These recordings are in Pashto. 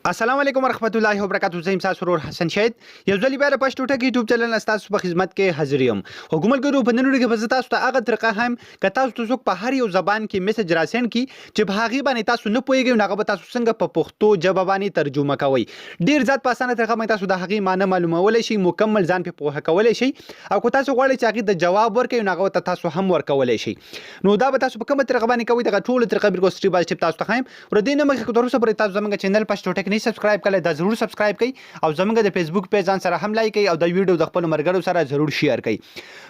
السلام علیکم ورحمت الله وبرکاته. زه یم ستاسو ورور حسن شاهد، یو ځل بیا د پښتو ټک یوټیوب چینل ستاسو په خدمت کې حاضر یم. خو ملګرو، په نن ویډیو کې به زه تاسو ته هغه طریقه هم که تاسو ته څوک په هر یو زبان کې میسج راسند کی چې په هغې باندې تاسو نه پوهیږئ، نو هغه به تاسو څنګه په پښتو ژبه باندې ترجمه کوئ. ډیر زیات په اسانه طریقه باندې تاسو د هغې معنی معلومولی شئ، مکمل ځان پرې پوهه کولی شئ، او که تاسو غواړئ چې هغې ته جواب ورکړئ، نو هغه ته تاسو هم ورکولی شئ. نو دا به تاسو په کومه طریقه باندې کوئ، دغه ټوله طریقه بالکل سټیپ بای سټیپ تاسو ته ښایم. ور دې نه مخکې، تر اوسه پورې تاسو زمونږ چینل پښتو ټیک نه سبسکرایب کړئ، دا ضرور سبسکرایب کړئ او زمونږ د فیسبوک پیج ځان سره هم لایک کړئ او دا ویډیو د خپل مرګرو سره ضرور شیر کړئ.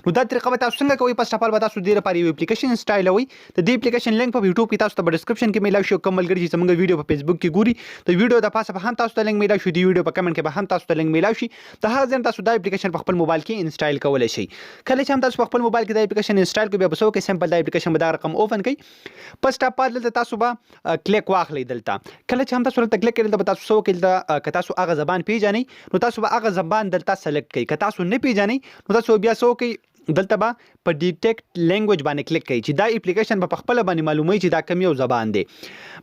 نو دا طریقه به تاسو څنګه کوئ؟ فرست اف ال به تاسو دې لپاره یو اپلیکیشن انسټالوئ. د دې اپلیکیشن لینک په یوټیوب کې تاسو ته په ډیسکرپشن کې میلاو شي. کوم ملګري چې زمونږ ویډیو په فیسبوک کې ګوري، د ویډیو د پاسه به هم تاسو ته لینک میلاو شي، د ویډیو په کمنټ کې به هم تاسو ته لینک میلاو شي. د هغه ځای تاسو دا اپلیکیشن په خپل موبایل کې انسټال کولی شئ. کله چې هم تاسو په خپل موبایل کې دا اپلیکیشن انسټال کړئ، بیا به څه وکړئ؟ سمپل دا اپلیکیشن به دا رقم اوپن کړئ. فرست اف ال دلته تاسو به کلیک واخلئ. دلته کله چې هم تاسو دلته کلیک کړئ، دلته به تاسو څه وکړئ؟ دلته که تاسو هغه زبان پیژنئ، نو تاسو به هغه زبان دلته سلیکټ کړئ. که تاسو نه پیژنئ، نو تاسو بیا څه وکړئ؟ دلته به په ډیټیکټ لینګویج باندې کلیک کړئ چې دا اپلیکیشن به په خپل باندې معلوموي چې دا کوم یو زبان دی.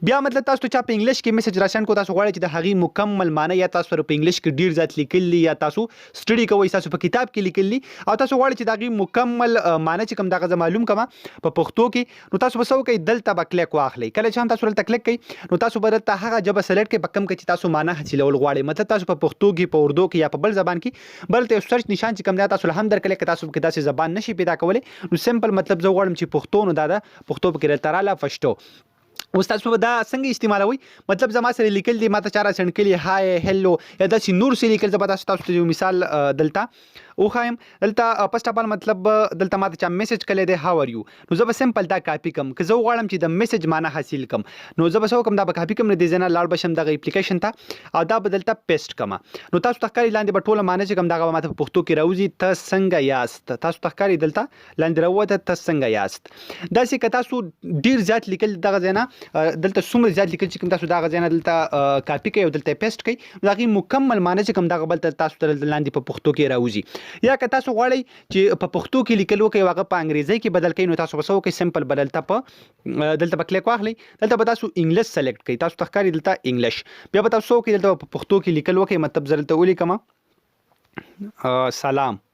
بیا مطلب تاسو ته چا په انګلیش کې میسج راسند کو، تاسو غواړئ چې د هغې مکمل معنی، یا تاسو سره په انګلیش کې ډیر زیات لیکل دي، یا تاسو سټډي کوئ، تاسو په کتاب کې لیکل دي او تاسو غواړئ چې د هغې مکمل معنی چې کوم دغه زه معلوم کړم په پښتو کې، نو تاسو به څه وکړئ؟ دلته به کلیک واخلئ. کله چې هم تاسو دلته کلیک کړئ، نو تاسو به دلته هغه ژبه سلیکټ کړئ په کوم کې چې تاسو معنی حاصلول غواړئ. مطلب تاسو په پښتو کې، په اردو کې یا په بل زبان کې. بل ته سرچ نشان چې کوم دی، تاسو له هم درکړی. که تاسو کې داسې زبان نشي پیدا کولی، نو سمپل مطلب زه غواړم چې پښتو، نو دا ده پښتو پکې دلته راله، پښتو. اوس تاسو به دا څنګه استعمالوئ؟ مطلب زما سره لیکل دي، ماته چا را سند کړي های، هلو یا داسې نور څه لیکل. زه به تاسو ته یو مثال دلته وښایم. دلته فرست اف ال مطلب دلته ماته چا میسج کړی دی "How are you?" نو زه به سمپل دا کاپي کم. که زه وغواړم چې د میسج معنی حاصل کم، نو زه به څه وکم؟ دا به کاپي کم، نه دې ځای نه لاړ به شم دغه اپلیکیشن ته او دا به دلته پیسټ کم. نو تاسو ته ښکاري، لاندې به ټوله معنی چې کوم دغه به ماته په پښتو کې راوځي، ته څنګه یاست. تاسو ته ښکاري، دلته لاندې راووته، ته څنګه یاست. داسې که تاسو ډیر زیات لیکل دغه ځای نه، دلته څومره زیات لیکل چې کوم تاسو دغه ځای نه دلته کاپي کوئ او دلته پیسټ کوئ، نو د هغې مکمل معنی چې کوم دغه بل تاسو ته دلته لاندې په پښتو کې راوځي. یا که تاسو غواړئ چې په پښتو کې لیکل وکړئ او هغه په انګریزۍ کې بدل کړئ، نو تاسو به څه وکړئ؟ سمپل به دلته په کلیک واخلئ. دلته به تاسو انګلیش سلیکټ کړئ. تاسو ته ښکاري دلته انګلیش. بیا به تاسو څه وکړئ؟ دلته په پښتو کې لیکل وکړئ. مطلب زه دلته ولیکم سلام.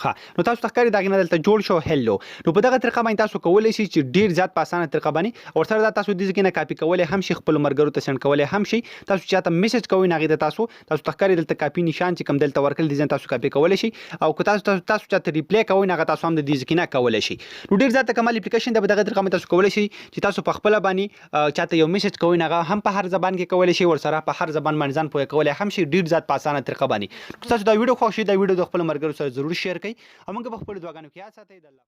ښه، نو تاسو ته ښکاري، دغه نه دلته جوړ شو هلو. نو په دغه طریقه باندې تاسو کولی شئ چې ډیر زیات په اسانه طریقه باندې ورسره دا تاسو دې ځای نه کاپي کولی هم شئ، خپل مرګرو ته سند کولی هم شئ. تاسو چې چاته میسج کوئ، نو هغې ته تاسو ته ښکاري، دلته کاپي نشان چې کوم دلته ورکړل دي، تاسو کاپي کولی شئ، او که تاسو چاته ریپلی کوئ، نو هغه تاسو هم د دې ځای نه کولی شئ. نو ډیر زیات کمال اپلیکیشن دی. په دغه طریقه باندې تاسو کولی شئ چې تاسو په خپله باندې چاته یو میسج کوئ، نو هغه هم په هر زبان کې کولی شئ، ورسره په هر زبان باندې ځان پوهه کولی هم شئ، ډیر زیات په اسانه طریقه باندې. تاسو دا ویډیو خوښ شي، دا ویډیو د خپل مرګرو سره ضرور شیر کړئ او موږ په خپلو دعاګانو کې یاد ساتئ. د الله